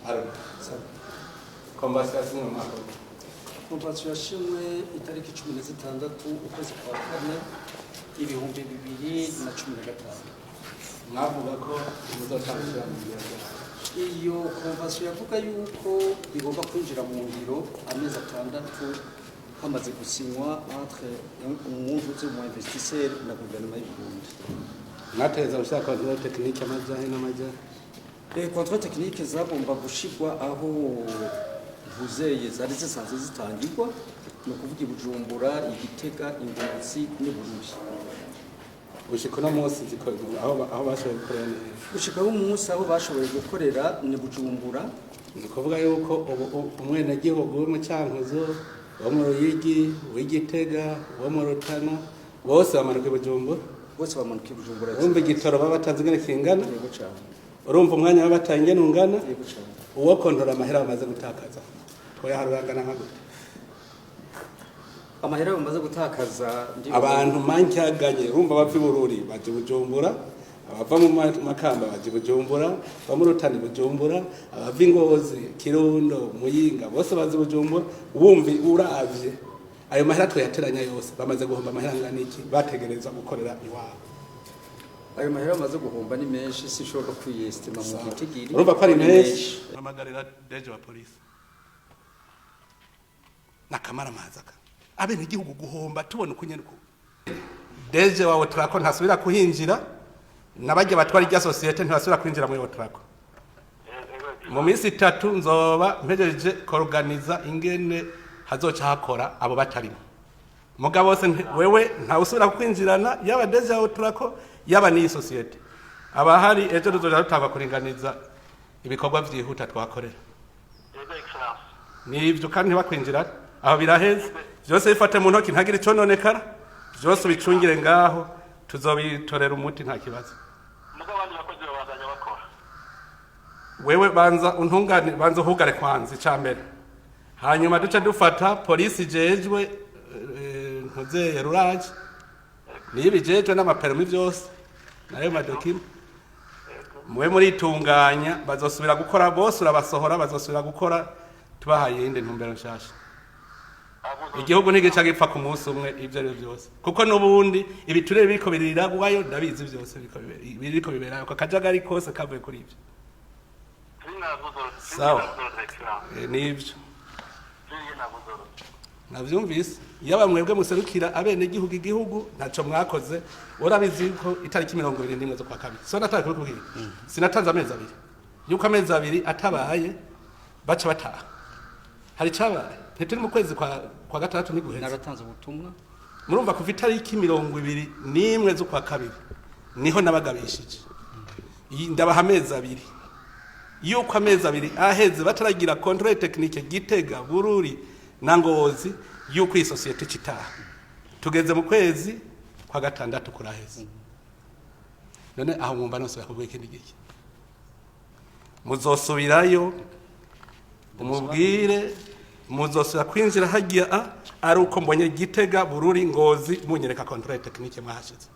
Aro convention yasinywe mu mwaka w'igihumbi? Convention yasinywe itariki 16 ukwezi kwa kane 2015. Mwavuga ko muzotanga ishyira mu ngiro ryayo? Iyo convention yavuga yuko bigomba kwinjira mu ngiro amezi 6 hamaze gusinywa entre umuntu uzi umu investisseur na guverinoma y'u Burundi. Mwategereza gushyira contrôle technique amajahe n'amajahe? Contrôle technique zagomba gushigwa aho ntuzeye zari zisanzwe zitangirwa, ni ukuvuga i Bujumbura, i Gitega, i Ngozi n'i Bururi. Gushika uno munsi aho bashoboye gukorera neza? Gushika umunsi aho bashoboye gukorera ni Bujumbura. Ni ukuvuga yuko ubu umwenegihugu wo mu Cankuzo, wo mu Ruyigi, w'Igitega, wo mu Rutana, bose bamanuka i Bujumbura? Bose bamanuka i Bujumbura. Urumva igitoro baba batazi ingene kingana? Yego cyane. Urumva umwanya baba bataye ingene ungana? Yego cyane. Uwo kontora amahera bamaze gutakaza twoyaharura angana nka gute? Amahera bamaze gutakaza Abantu mancyaganye, urumva bava i Bururi baje i Bujumbura, abava mu Makamba baje i Bujumbura, abava mu Rutana i Bujumbura, abava i Ngozi, Kirundo, Muyinga, bose bazi i Bujumbura. Wumva uravye ayo mahera twoyateranya yose, bamaze guhomba amahera angana iki bategereza gukorera iwabo? Ayo mahera bamaze guhomba ni menshi, sinshobora kwiyestima mu gitigiri. Urumva ko ari Ni menshi. Hamagarira DG wa polisi n'akamaramaza ka abenegihugu guhomba tubona uko nyene uko DG wawe Otraco ntasubira kuhinjira, n'abajya batwara irya société ntibasubira kwinjira muri Otraco. Mu minsi 3 nzoba mpejeje koruganiza ingene hazoca hakora abo batarimo. Mugabo bose wewe ntawe usubira kwinjirana, yaba DG wa Otraco, yaba n'iyi société. Abahari ejo tuzoja dutangwa kuringaniza ibikorwa vyihuta twakorera. Yego, Excellence. Nivyo, kandi ntibakwinjira aho biraheze vyose, bifate mu ntoki, ntagire icononekara, vyose ubicungire ngaho, tuzobitorera umuti, nta kibazo. Mugabo abandi bakozi babandanya bakora? Wewe banza untungane, banza uhugare kwanza icambere, hanyuma duce dufata polisi ijejwe ntuzeye ruraje niyo ibijejwe n'ama permis vyose nayo ma documents. Mube muritunganya, bazosubira gukora bose, urabasohora, bazosubira gukora tubahaye iyindi ntumbero nshasha. Igihugu ntigica gipfa ku munsi umwe, ibyo ari byo byose, kuko n'ubundi ibiturere biriko biriragwayo, ndabizi byose biriko biberayo, ako kajagari kose kavuye kuri ibyo. Sawa. Nivyo. Navyumvise. Yaba mwebwe muserukira abenegihugu, igihugu ntaco mwakoze. Urabizi ko itariki 21 z'ukwa kabiri so natari kubikubwira, sinatanze amezi 2, yuko amezi 2 atabaye baca bataha. Hari icabaye? Ntituri mu kwezi kwa gatandatu ntiguheze? Naratanze ubutumwa. Murumva, kuva itariki 21 z'ukwa kabiri niho nabagabishije. Ndabaha amezi 2, yuko amezi 2 aheze bataragira contrôle technique Gitega, Bururi na Ngozi, yuko iyi société citaha. Tugeze mu kwezi kwa gatandatu kuraheze. None aho mwumva nose bakubwiye ikindi giki? Muzosubirayo umubwire, muzosubira kwinjira hagiya ari uko mbonye Gitega, Bururi, Ngozi munyereka contrôle technique mwahashize.